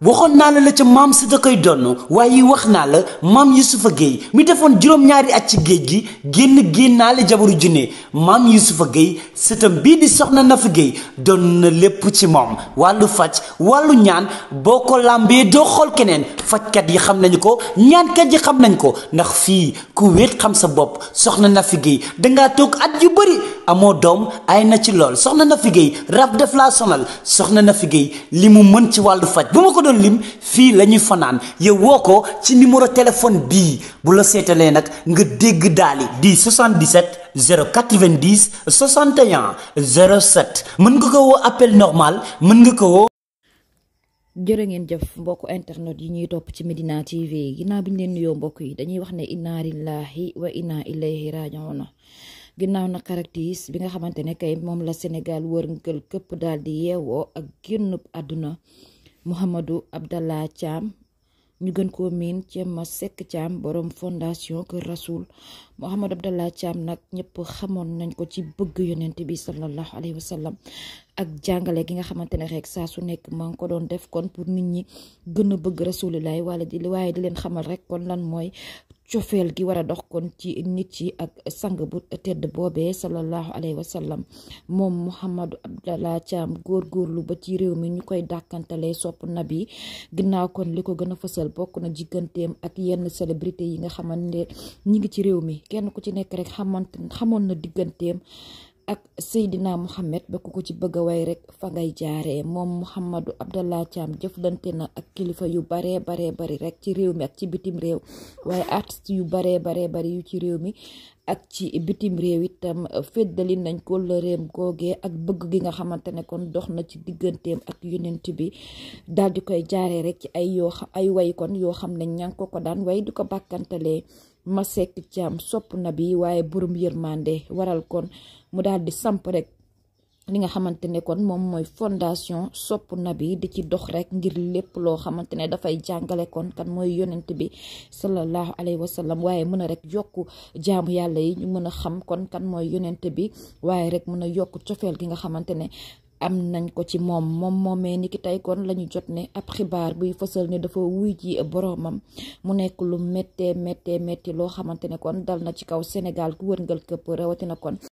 waxoon naa la ca maam si da koy donn waaye wax naa la maam Yusufa Gueye mi defoon juróom-ñaari at ci géej gi génnaale jabaru junne maam Yusufa Gueye sëtam bii di soxna Nafi Gueye doon na lépp ci moom wàllu faj wàllu ñaan boo ko làmbee doo xool keneen fajkat yi xam nañu ko ñaankat yi xam nañ ko ndax fii ku wéet xam sa bopp soxna Nafi Gueye dangaa toog at yu bëri amoo doom ay na ci lool soxna Nafi Gueye rab def laa sonal soxna Nafi Gueye li mu mën ci wàllu faj bu ma ko doon lim fii la ñuy fanaan yow woo ko ci numéro téléphone bii bu la seetalee nag nga dégg daali di 77 090 61 07 mën nga ko woo appel normal mën nga ko woo. jërë ngeen jëf mbokku internet yi ñuy topp ci Medina TV ginnaaw bi ñu leen nuyoo mbokk yi dañuy wax ne inna lillahi wa inna ilayhi raji'un ginnaaw na caractère bi nga xamante ne kay moom la Sénégal wërngël këpp daal di yeewoo ak génnub àdduna Mouhamadou Abdallah Thiam ñu gën koo miin ci ma Seck Thiam borom fondation Kër Rasoul Mouhamadou Abdallah Thiam nag ñëpp xamoon nañ ko ci bëgg yonent bi sallallahu alayhi wa sallam ak jàngale gi nga xamante ne rek saa su nekk maa ngi ko doon def kon pour nit ñi gën a bëgg rasulilaay waaye di leen xamal rek kon lan mooy cofeel gi war a dox kon ci nit yi ak sang bu tedd boobee sallallahu alayhi wa sallam moom Mouhamadou Abdallah Thiam góorgóorlu ba ci réew mi ñu koy dàkkantalee sopp nabi ginnaaw kon li ko gën a fësal bokk na jigganteem ak yenn célébrité yi nga xamante ñi ngi ci réew mi kenn ku ci nekk rek xamoon na digganteem ak Seydina Mohamed ba ku ko ci bëgg a way rek fa ngay jaaree moom Mouhamadou Abdallah Thiam jëflante na ak kilifa yu baree bari rek ci réew mi ak ci bitim réew waaye artiste yu baree bari yu ci réew mi ak ci bitim réew itam feddali nañ ko lëreem googee ak bëgg gi nga xamante ne kon dox na ci digganteem ak yonent bi daal di koy jaaree rek ci ay way kon yoo xam ne ña ngi ko daan way di ko bàkkantalee ma Seck Thiam sopp na bi waaye borom yërmande waral kon mu daal di samp rek li nga xamante ne kon moom mooy fondation sopp nabi di ci dox rek ngir lépp loo xamante ne dafay jàngale kon kan mooy yonent bi sallallahu alayhi wa sallam waaye mën a rek yokku jaamu yàlla yi ñu mën a xam kon kan mooy yonent bi waaye rek mën a yokk cofeel gi nga xamante ne am nañ ko ci moomee ni ki tey kon la ñu jot ne ab xibaar buy fësal ne dafa wuy ji boroomam mu nekk lu méttee métti loo xamante ne kon dal na ci kaw Sénégal ku wërngal këpp rawatina kon